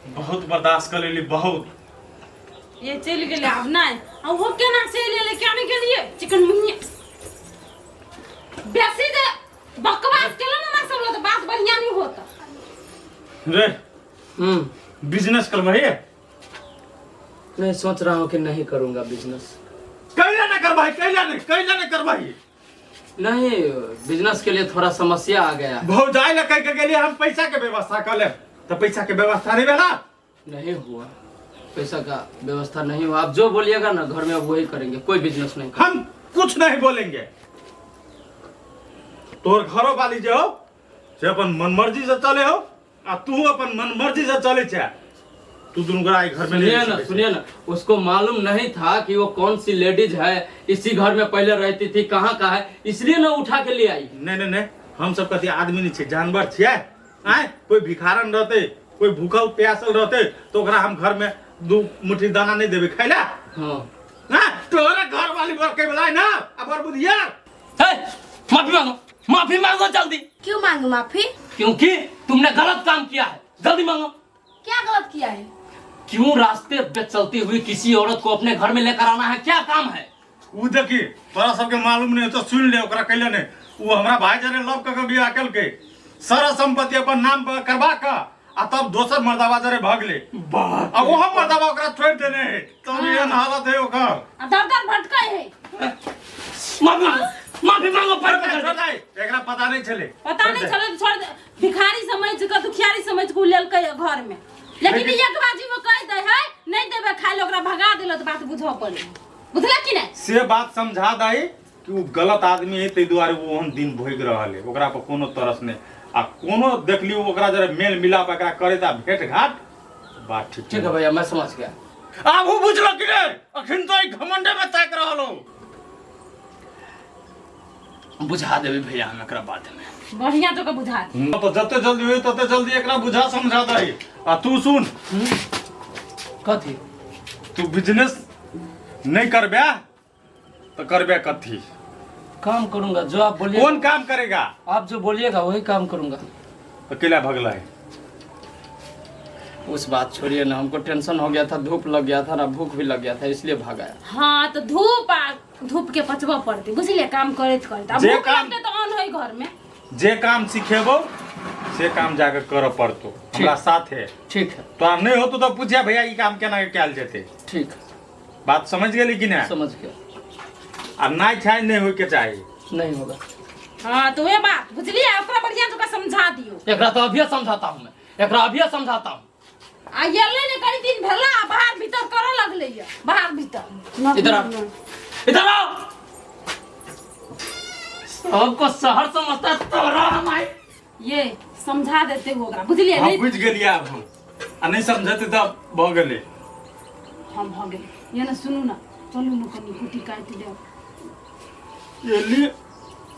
बहुत बर्दाश्त कर लेली बहुत। ये चलि गेलै आब नहि। आ ओहो केना चलि एलै क्या नहि गेलियै चिकन मुनिया बेसी जे बकवास केलो ना हमरा सब लग तऽ बात बढ़िया नहीं होता। रे बिजनेस करबही? नहीं, सोच रहा हूँ कि नहीं करूँगा बिजनेस। कैला नहीं करबही? कैला नहीं, कैला नहीं करबही? नहीं, बिजनेस के लिए थोड़ा समस्या आ गया। भौजाई ला कह के गेलियै हम पैसा के व्यवस्था कर लेब, तो पैसा के व्यवस्था नहीं भेला? नहीं हुआ, पैसा का व्यवस्था नहीं हुआ। आप जो बोलिएगा ना घर में अब वही करेंगे, कोई बिजनेस नहीं करेंगे। हम कुछ नहीं बोलेंगे। तोहर घरो वाली जे हो से अपन मनमर्जी से चले हो आ तू अपन मनमर्जी से चले छे, तू दुनू गोरा एहि घर में नहीं सुनिए रहि ना, सकै छे। सुनिए ना, उसको मालूम नहीं था कि वो कौन सी लेडीज है, इसी घर में पहले रहती थी, कहाँ का है, इसलिए ना उठा के ले आई। नहीं नहीं नहीं, हम सब कथी आदमी नहीं छे, जानवर छियै। आँय, कोई भिखारन रहते, कोई भूखल प्यासल रहते तो ओकरा हम घर में दू मुट्ठी दाना नहीं देबै खाइ ला? हाँ। हाँ, तोहरे घर वाली बड़के वाला है ना, अब और बुधिया। हे, माफी मांगो, माफी मांगो जल्दी। क्यों मांगू माफी? क्योंकि तुमने गलत काम किया है, जल्दी मांगो। क्या गलत किया है? क्यों रास्ते पे चलती हुई किसी औरत को अपने घर में लेकर आना है, क्या काम है? उ देखी तोरा सबके मालूम नहीं तो सुन ले, ओकरा कैले नहीं। उ हमरा भाई जरे लव क के बियाह केलकै, सारा संपत्ति अपन नाम पर करवा क आ तब दोसर मर्दाबा जरे भगले। बाप आ ओहो मर्दाबा ओकरा छोड़ देने है, तब एहन हालत है ओकर। आ दर दर भटकै है। माफी मांगो, माफी मांगो, पैर पकड़ छोड़ दे, एकरा पता नहीं छले। पता नहीं छले तो छोड़ दे। भिखारी समझ के दुखियारी समझ के उ लेलकै घर में, लेकिन एक बाजी में कह दे है नहीं देबे खाइ ले, ओकरा भगा देल तऽ बात बुझऽ पड़े, बुझला कि नहीं? से बात समझा दही कि उ गलत आदमी है, ताहि दुआरे ओ ओहन दिन भोगि रहल है, ओकरा पर कोनो तरस नहीं। आ कोनो देखली ओकरा जरा मेल मिलाप एकरा करे त भेंट घाट बात ठीक। ठीक है भैया, मैं समझ गया। आब उ बुझलो कि नहीं? अखन तो ई घमंडे में ताकि रहल हो। बुझा देबे भैया हम एकरा बाद में। बढ़िया तो के बुझा दे। तो जते जल्दी होई तते जल्दी एकरा बुझा समझा दही। आ तू सुन। कथी? तू बिजनेस नहीं करबे तो करबे कथी? काम करूंगा जो आप बोलिए। कौन काम करेगा? आप जो बोलिएगा वही काम करूंगा। तो किला भगला है? उस बात छोड़िए ना, हमको टेंशन हो गया था, धूप लग गया था ना, भूख भी लग गया था, इसलिए भाग आया। हाँ तो धूप आ धूप के पचबऽ पड़तै बुझलियै, काम करैत करैत आ जे भूख काम- लगतै तऽ अन्न होइ घर में। जे काम सिखेबो से काम जाके करऽ पड़तो हमरा साथे। ठीक है। तोरा नहीं होतो तो पूछिया भैया ई काम केना के कयल जेतै। ठीक। बात समझ गेली कि नहीं? समझ गया। आ नहीं चाहे नहीं होय के चाही। नहीं होगा। हाँ तो वे बात बुझलियै, ओकरा बढ़िया जकाँ समझा दियौ। एकरा तो अभिये समझाता हूँ मैं, एकरा अभिये समझाता हूँ। आ एलै ने कनी दिन भेला आ बाहर भीतर करऽ लगलै ये, बाहर भीतर। इधर आओ, इधर आओ। सबको शहर समझता है, तोरा हम आई। ये समझा देते हो ओकरा बुझलियै? हम नहीं बुझि गेलियै आब हम, आ नहीं समझते तब भऽ गेलै। हम भऽ गेलै। ये ने सुनू ना, चलू ने कनी कुटी काटि देब। एली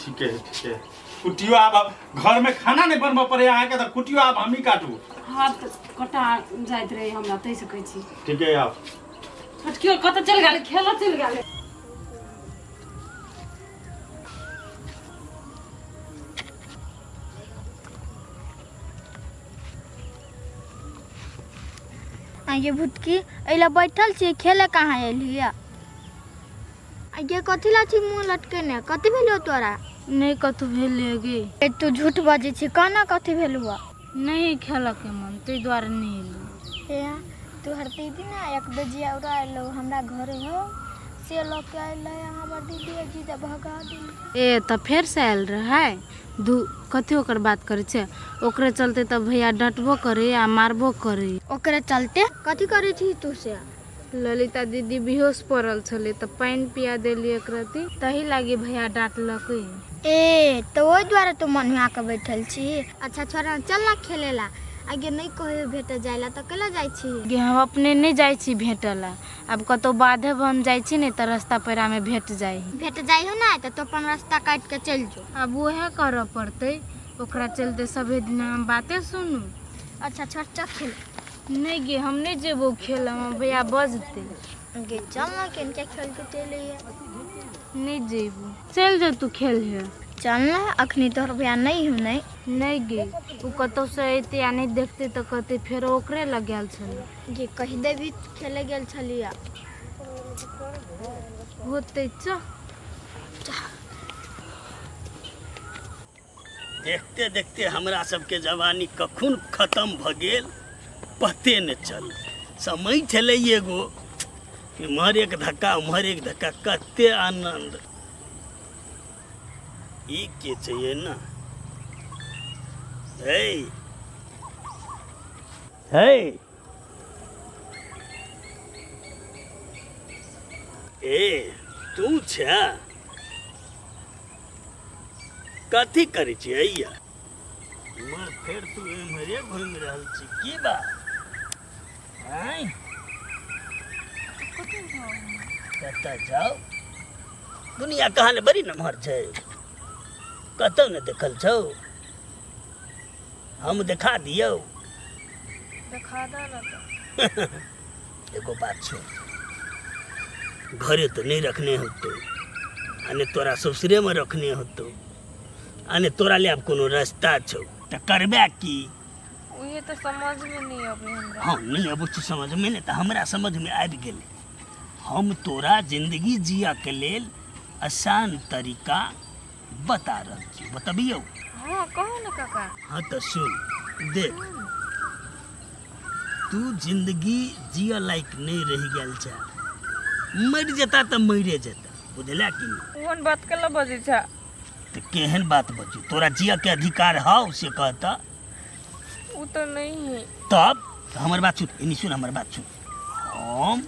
ठीके है, ठीके है। कुटियो आब घर में खाना नहीं बनबऽ पड़े अहाँके, तऽ कुटियो आब हमही काटू। हाथ कटा जाइत रहे हमरा ताहि से कहै छी। ठीके है। आब छोटकियो कतऽ चलि गेलै? खेलऽ चलि गेलै। आगे भुटकी एला बैठल छी, खेले कहाँ एलही? आगे कथी ला छी मुँह लटकेने? कथी भेलो तोरा? नहीं कथू भेलै गे। ए तू झूठ बजै छी, कहना कथी भेलौ? नहीं खेलऽ के मन ताहि दुआरे नहीं एलियै। हे तू हर दीदी ना एक बजे औरा एलो हमरा घरे हो, से लऽ के अयलै हमर दीदी जीजा भगा देली। ए तऽ फेरसँ आयल रहै दू कथी ओकर बात करै छै? ओकरे चलते तऽ भैया डँटबो करै आ मारबो करै। ओकरे चलते कथी करै छी तू से? ललिता दीदी बेहोश पड़ल छलै तऽ पानि पिया देलियै एक रत्ती, तही लागी भैया डाँटलकै। ए तऽ ओहि दुआरे तू मनुआ के बैठल छी। अच्छा छोड़ ना, चल ना खेले ला। आगे नहीं कहियो भेट जाय ला तऽ केला जाइ छी? गे हम अपने नहि जाइ छी भेटऽ ला, आब कतौ बाधे बन जाइ छी ने तऽ रस्ता पेरामे भेट जाइ है। भेट जाइ हो ना तऽ तू अपन रास्ता काटि के चलि जो। आब उएह करऽ पड़तै, ओकरा चलते सभे दिन हम बाते सुनू। अच्छा छोड़, चल खेल। नहि गे हम नहि जेबौ खेलऽ, हमर भैया बजतै। गे चल ना, केनके खेल के चलि अइहे। नहि जेबौ, चलि जो तू खेल हे। चल ने, अखनी तोहर भैया नहि हो। नहि नहि गे, ओ कतहुसँ अयतै आ नहि देखतै तऽ कहतै फेर ओकरे लग गेल छलै। गे कहि देबही खेले गेल छलियै। होतै, चल। देखते देखते हमरा सबके जवानी कखन खत्म भऽ गेल पते नहि चल। समय छलै एगो, इम्हर एक धक्का उम्हर एक धक्का, कते आनंद। ई के छै ना? हे हे ए, तू छै? कथी करै छी हैया? इम्हर फेर तू एम्हरे घुमि रहल छी, की बात? आँय, कतऽ जाउ? दुनिया कहाँ ने बड़ी नमहर छै, कतौ ने देखल छौ। हम देखा दियौ? देखा दे ना तऽ। एगो बात छौ, घरे तऽ नहि रखने होतौ आ ने तोरा ससुरेमे रखने होतौ आ ने तोरा ले आब कोनो रास्ता छौ, तऽ करबे की? उहे तऽ समझमे नहि अबै हमरा। हँ, नहि अबै छै समझमे ने, तऽ हमरा समझमे आबि गेलै। हम तोरा जिंदगी जियऽके लेल आसान तरीका बता रहल छी, बतबियौ? हँ, कहू ने काका। हँ तऽ सुन, देख, तू जिंदगी जियऽ लायक नहि रहि गेल छै, मरि जेता तऽ मरिए जेता, बुझला कि नहि? ओहन बात केला बजै छै? तऽ केहन बात बजू? तोरा जियऽ के अधिकार हौ से कहता? ओ तऽ नहीं है। तब तऽ हमर बात सुन, एनी सुन, हमर बात सुन। हम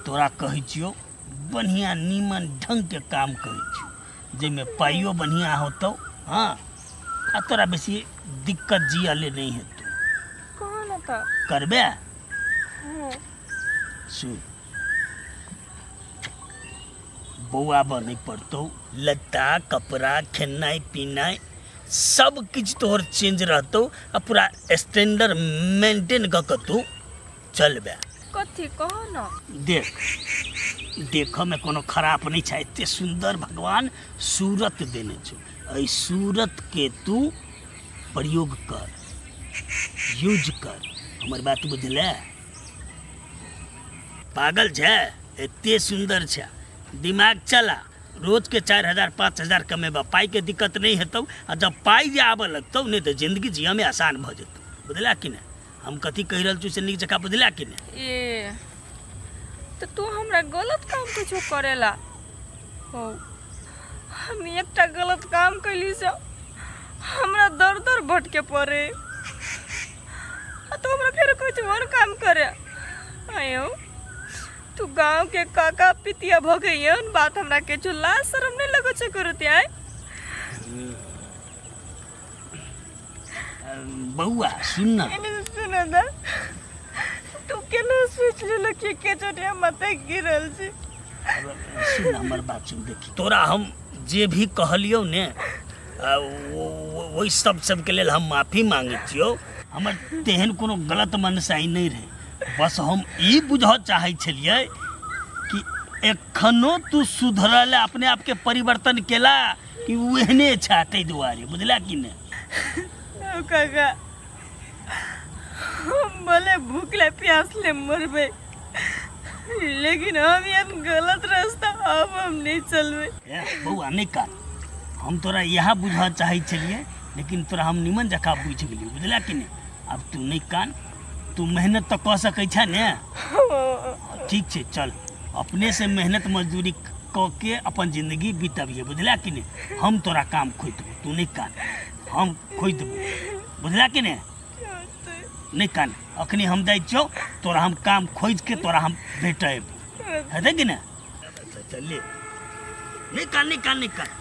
तोरा कहै छियौ, बढ़िआँ नीमन ढङ्गके काम कहै छियौ, जाहिमे पाइयो बढ़िआँ होतौ, हँ, आ तोरा बेसी दिक्कत जियऽ ले नहि हेतौ। कहू ने तऽ। करबे? हँ। सुन, बौआ बनै पड़तौ, लत्ता कपड़ा खेनाइ पिनाइ सब किछु तोहर चेंज रहतौ आ पूरा स्टैंडर्ड मेंटेन कऽ कऽ तू चलबे। कथी? कहू ने। देख, देखऽमे कोनो खराब नहि छै, एते सुन्दर भगवान सूरत देने छौ। एहि सूरतके तू प्रयोग कर, यूज कर। हमर बात बुझले? पागल छै? एते सुन्दर छै, दिमाग चला। रोजके 4000 5000 कमेबा, पाइके दिक्कत नहि हेतौ आ जब पाइ जे आबऽ लगतौ ने तऽ जिंदगी जियऽमे आसान भऽ जेतौ। बुझला कि नहि? हम कथी कहि रहल छी से नीक जकाँ बुझला कि नहि? ए, तऽ तू हमरा गलत काम कुछो करेला हो? हम एकटा गलत काम कैली से हमरा दर दर भटके पड़े आ तो हमरा फेर कुछ और काम करे आयो? तू गांव के काका पितिया भ गई बात हमरा के लाज शरम नहीं लगो छे करते आय? बौआ, सुन ना। एने सुन ना, तू केना सोच लेलक कि के चोटिया माथे गिरल छी? सुन, हमर बात सुन। देखी, तोरा हम जे भी कहलियौ ने, ओहि सब सबके लेल हम माफी मांगै छियौ। हमर तेहन कोनो गलत मनसाई नहि रहै, बस हम ई बुझऽ चाहै छलियै कि एखनो तू सुधरल, अपने आपके परिवर्तन केला कि ओ एहने छै, ताहि दुआरे। बुझला कि नहि? ओ काका, हम भले भूखले प्यासले मरबै, लेकिन हम एहन गलत रास्ता अब हम नहीं चलबै। ए बौआ, नहि कान। हम तोरा इएह बुझऽ चाहै छलियै, लेकिन तोरा हम निमन जकाँ बुझि गेलियै। बुझला कि नहि? आब तू नहि कान। तू मेहनत तऽ कऽ सकै छह ने? ठीक छै, चल, अपने से मेहनत मजदूरी कऽ के अपन जिंदगी बितबिहे। बुझला कि नहि? हम तोरा काम खोजि देबौ, तू नहि कान, हम खोजि देबौ। बुझला कि नहि? नहि कान, अखनी हम जाइ छियौ, तोरा हम काम खोजि के तोरा हम भेटेबौ। हेतै कि नहि? अच्छा, चल ले। नहि कान, नहि कान, नहि कान।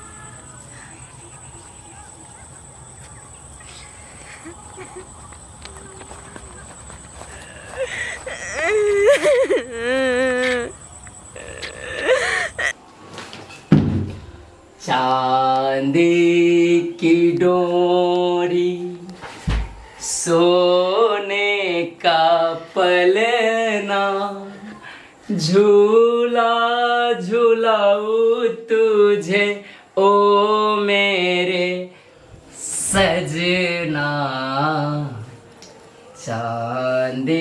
चांदी की डोरी सोने का पलना, झूला झुलाऊ तुझे ओ मेरे सजना चांदी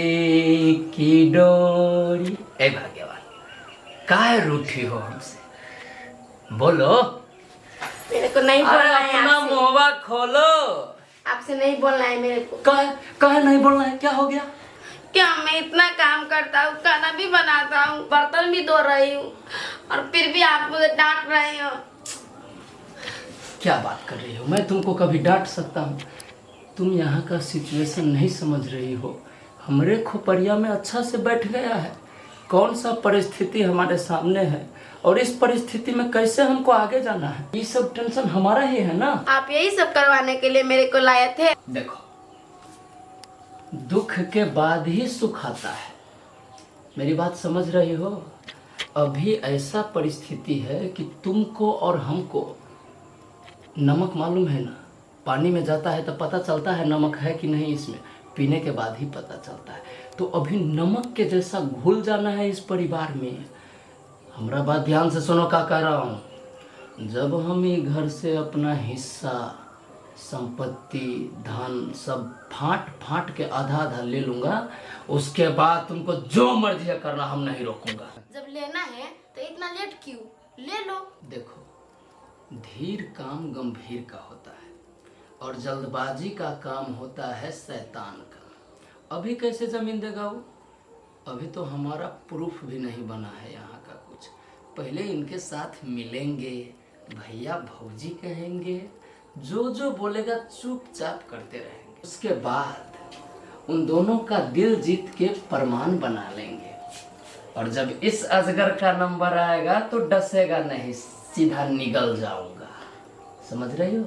की डोरी। ए भाग्यवान, काहे रूठी हो हमसे? बोलो। मेरे को नहीं अरे बोलना है अपना आपसे। मुहवा खोलो। आपसे नहीं बोलना है मेरे को। काहे काहे नहीं बोलना है? क्या हो गया? क्या मैं इतना काम करता हूँ, खाना भी बनाता हूँ, बर्तन भी धो रही हूँ, और फिर भी आप मुझे डांट रहे हो। क्या बात कर रही हो? मैं तुमको कभी डांट सकता हूँ? तुम यहाँ का सिचुएशन नहीं समझ रही हो। हमरे खोपड़िया में अच्छा से बैठ गया है कौन सा परिस्थिति हमारे सामने है और इस परिस्थिति में कैसे हमको आगे जाना है। ये सब टेंशन हमारा ही है ना। आप यही सब करवाने के लिए मेरे को लाए थे। देखो, दुख के बाद ही सुख आता है। मेरी बात समझ रही हो? अभी ऐसा परिस्थिति है कि तुमको और हमको नमक मालूम है ना, पानी में जाता है तो पता चलता है नमक है कि नहीं इसमें, पीने के बाद ही पता चलता है। तो अभी नमक के जैसा घुल जाना है इस परिवार में। हमरा बात ध्यान से सुनो, का कह रहा हूँ। जब हम ये घर से अपना हिस्सा, संपत्ति, धन सब फाट फाट के आधा आधा ले लूँगा, उसके बाद तुमको जो मर्जी है करना, हम नहीं रोकूंगा। जब लेना है तो इतना लेट क्यों? ले लो। देखो, धीर काम गंभीर का होता है और जल्दबाजी का काम होता है शैतान का। अभी कैसे जमीन देगा वो? अभी तो हमारा प्रूफ भी नहीं बना है यहाँ का कुछ। पहले इनके साथ मिलेंगे, भैया भौजी कहेंगे, जो जो बोलेगा चुपचाप करते रहेंगे। उसके बाद उन दोनों का दिल जीत के प्रमाण बना लेंगे और जब इस अजगर का नंबर आएगा तो डसेगा नहीं, सीधा निगल जाऊंगा। समझ रही हो?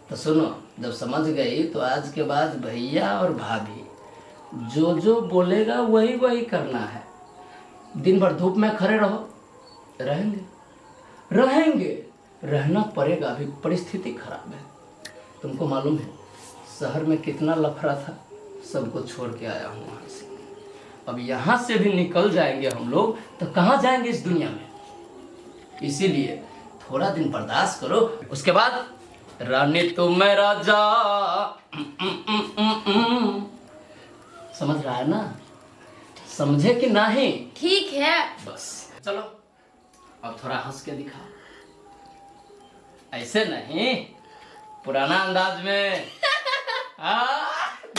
तो सुनो, जब समझ गई तो आज के बाद भैया और भाभी जो जो बोलेगा वही वही करना है। दिन भर धूप में खड़े रहो, रहेंगे रहेंगे, रहना पड़ेगा। अभी परिस्थिति खराब है। तुमको मालूम है शहर में कितना लफड़ा था, सबको छोड़ के आया हूँ वहाँ से। अब यहाँ से भी निकल जाएंगे हम लोग तो कहाँ जाएंगे इस दुनिया में? इसीलिए थोड़ा दिन बर्दाश्त करो, उसके बाद रानी तुम मैं राजा। समझ रहा है ना? समझे कि नहीं? ठीक है। बस चलो, अब थोड़ा हंस के दिखाओ। ऐसे नहीं, पुराना अंदाज में। आ,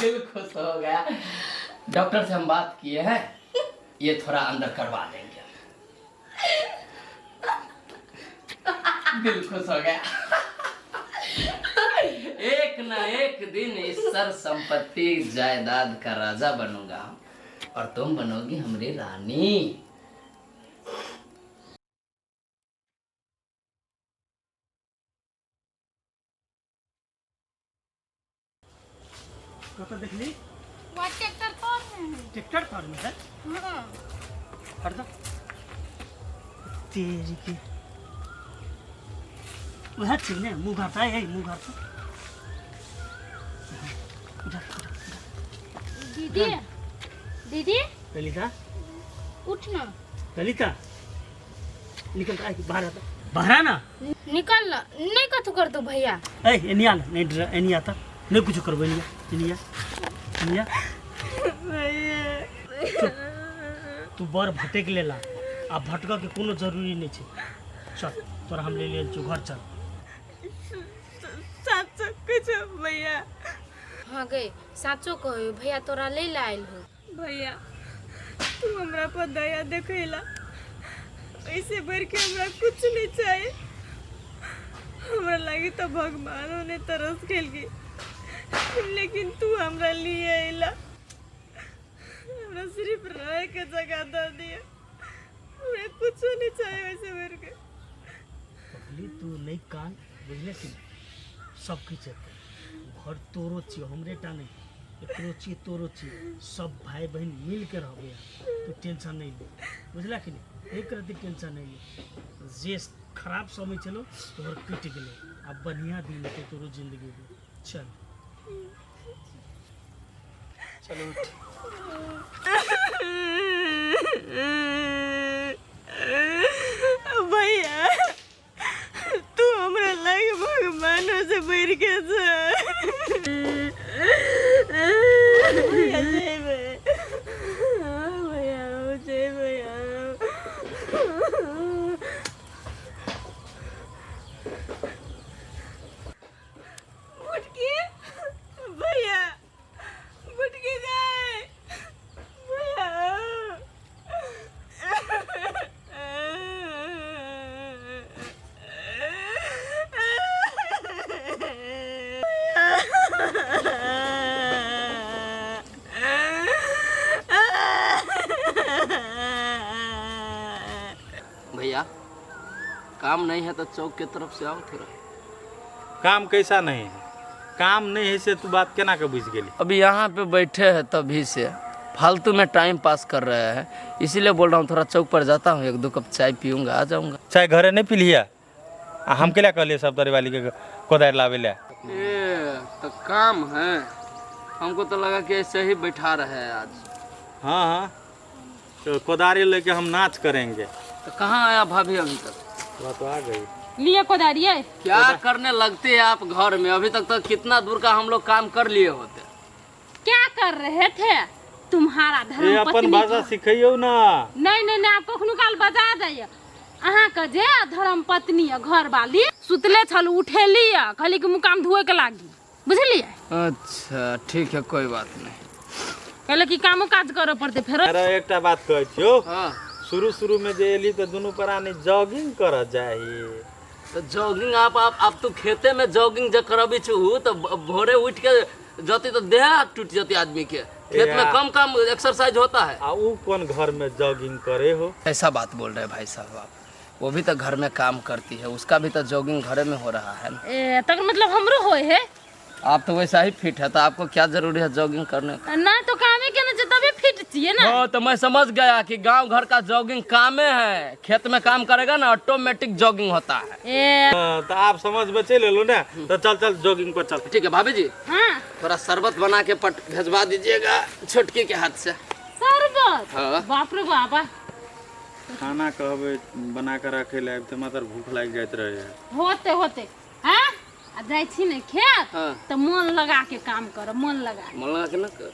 दिल खुश हो गया। डॉक्टर से हम बात किए हैं, ये थोड़ा अंदर करवा देंगे। दिल खुश हो गया। एक ना एक दिन इस सर संपत्ति जायदाद का राजा बनूंगा हम, और तुम बनोगी हमारी रानी। कतऽ देखली? वह ट्रैक्टर पर में है। ट्रैक्टर पर में है? हाँ। हट जा तेरी के। वह छी ने मुंह घाटा है, मुंह घाटा। उठा उठा। दीदी, दीदी। ललिता उठ ना। ललिता निकल आ, बाहर आता, बाहर आ ना। निकल ना, नहीं कथू कर दो भैया। ए एनी आ ना, नहीं डर, एनी आता, नहीं कुछ करबो, एनी आ, एनी आ, एनी आ। चुप। तू बड़ भटक लेला, आ भटक के कोनो जरूरी नहीं छै। चल तोरा हम ले लेल छौ घर, चल। साचो कुछ भैया। हाँ गए, साचो कहो भैया तोरा ले ला आयल हो। भैया तू हमरा पर दया देखैला, ऐसे बढ़ के हमरा कुछ नहीं चाहिए। हमरा लगी तो भगवानों ने तरस खेल गई, लेकिन तू हमरा लिए आइला, हमरा सिर्फ रह के जगह दे दिया। हमरा कुछ नहीं चाहिए वैसे बढ़ के। पगली तू नहीं कान, बुझले कि सब किछु हेतै। घर तोरो छियो, हमरे टा नहीं, एकरो छियै तोरो छियै, सब भाई बहन मिल के रहबै। तू टेंशन नहीं ले, बुझला कि नहीं? एक रत्ती टेंशन नहीं ले। जे खराब समय छलो तोहर कटि गेलै, आब बढ़िया दिन हेतै तोरो जिंदगी में। चल चलो उठ। भैया। काम नहीं है तो चौक के तरफ से आओ थोड़ा। काम कैसा नहीं है? काम नहीं है से तू बात केना के बुझ गेली? अभी यहाँ पे बैठे हैं तभी से फालतू में टाइम पास कर रहे हैं, इसीलिए बोल रहा हूँ थोड़ा चौक पर जाता हूँ, 1-2 कप चाय पीऊँगा, आ जाऊँगा। चाय घरे नहीं पी लिया? आ हम के लिए कहलिए सब तोरे वाली के कोदारि लावे ले। ए तो काम है, हमको तो लगा कि ऐसे ही बैठा रहे हैं आज। हाँ हाँ, तो कोदारी लेके हम नाच करेंगे। तो कहाँ आया भाभी अभी तक? वह तो आ गई। लिए कोदारी है। क्या करने लगते हैं आप घर में? अभी तक तो कितना दूर का हम लोग काम कर लिए होते। क्या कर रहे थे? तुम्हारा धर्म अपन पत्नी भाषा सिखियो ना। नहीं नहीं नहीं, आप कखनो काल बजा जाइए। अहाँ के जे धर्म पत्नी घर वाली सुतले छल, उठेली खाली के मुकाम धोए के लागी, बुझलिए? अच्छा ठीक है, कोई बात नहीं। कहले कि कामो काज करे पड़ते फेर। अरे एकटा बात कहै छियो। हाँ। शुरू शुरू में जे एली तो दुनू प्राणी जॉगिंग कर जाही। तो जॉगिंग आप आप आप तो खेते में जॉगिंग जब करबी छु तो भोरे उठ के जती तो देह टूट जाती आदमी के। खेत में कम कम एक्सरसाइज होता है। आ उ कौन घर में जॉगिंग करे हो? ऐसा बात बोल रहे भाई साहब आप। वो भी तो घर में काम करती है, उसका भी तो जॉगिंग घरे में हो रहा है ना। ए तक मतलब हमरो होए है। आप तो वैसा ही फिट है, तो आपको क्या जरूरी है जॉगिंग करने का? ना तो कामे के ना, तभी फिट चाहिए ना। हाँ तो मैं समझ गया कि गांव घर का जॉगिंग कामे है, खेत में काम करेगा ना ऑटोमेटिक जॉगिंग होता है। ए तो आप समझ में चले लो ना, तो चल चल जॉगिंग पर चल। ठीक है भाभी जी। हाँ। थोड़ा शरबत बना के पट भेजवा दीजिएगा छोटकी के हाथ से। शरबत? हाँ। बाप रे बाबा। खाना कहबे बना कर रखे ले तो मात्र भूख लाग जाइत रहे। होते होते हाँ आ जाइ छी ने खेत। हाँ। तो मन लगा के काम कर, मन लगा। मन लगा के ना कर।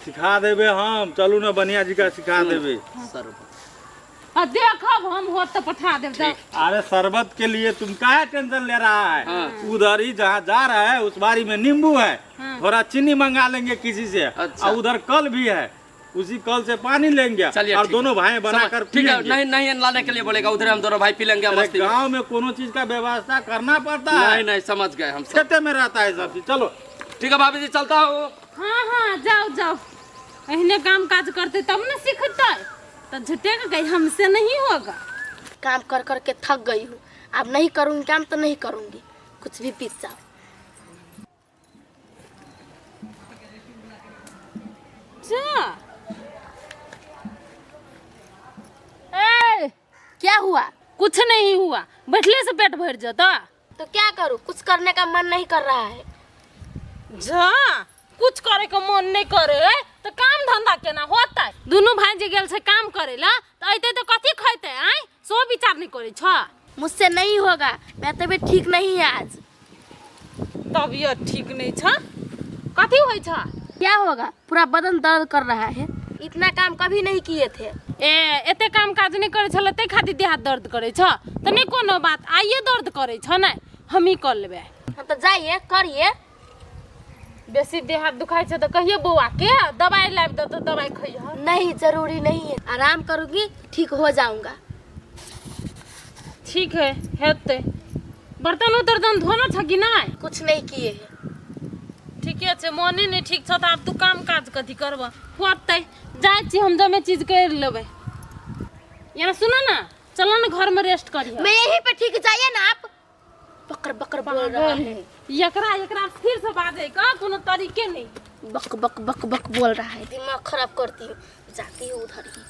सिखा देबे हम, चलू ना बढ़िया जी का सिखा देबे। शरबत आ देखब हम होत तो पठा देब। अरे शरबत के लिए तुम काहे टेंशन ले रहा है? हाँ। उधर ही जहाँ जा रहा है उस बारी में नींबू है। हाँ। थोड़ा चीनी मंगा लेंगे किसी से। अच्छा। और उधर कल भी है, उसी कल से पानी लेंगे और दोनों भाई बनाकर ठीक है। नहीं नहीं लाने के लिए बोलेगा, उधर हम दोनों भाई पी लेंगे मस्ती। गांव में कोनो चीज का व्यवस्था करना पड़ता है। नहीं नहीं समझ गए हम, खेते में रहता है सब चीज। चलो ठीक है भाभी जी, चलता हूँ। हाँ हाँ जाओ जाओ, एहने काम काज करते तब न सीखते, तो झूठे के गई हमसे नहीं होगा। काम कर कर के थक गई हूँ, अब नहीं करूँगी काम तो नहीं करूँगी, कुछ भी पीस जाओ। जा ए, क्या हुआ? कुछ नहीं हुआ, बैठले से पेट भर जाता। तो क्या करूँ, कुछ करने का मन नहीं कर रहा है। जा कुछ करे के मन नहीं करे तो काम धंधा केना होता है? दोनों भाई जे गेल से काम करेला तो अइते तो कथी खैते? आय सो विचार नहीं करे छ। मुझसे नहीं होगा, मैं तबीयत ठीक नहीं है आज। तबीयत ठीक नहीं छ? कथी होई छ? क्या होगा, पूरा बदन दर्द कर रहा है। इतना काम कभी नहीं किए थे। ए एते काम काज नहीं करे छल ते खातिर देह हाथ दर्द करे छ त नहीं कोनो बात, आइए दर्द करे छ ने हम ही कर लेबे। हम तो जाइए करिए। बेसी देह हाथ दुखाई छ त कहिए बौआ के दवाई लाबि दे तो दवाई खइह। नहीं जरूरी नहीं है, आराम करूंगी ठीक हो जाऊंगा। ठीक है हेतै। बर्तन उर्तन धोना छ कि नहीं? कुछ नहीं किए है। ठीके छै, मने नहीं ठीक छ त आब तू काम काज कथी करब? होतै जाइ छी हम जमे चीज कर लेबै। यहाँ सुन ना, चलो ना घर में रेस्ट करिए। मैं यहीं पे ठीक, जाइए ना आप। बकर बकर बोल रहा है। एकरा एकरा फिर से बाजे का कोनो तरीके नहीं। बक बक बक बक बोल रहा है, दिमाग खराब करती हूँ। जाती हूँ उधर ही।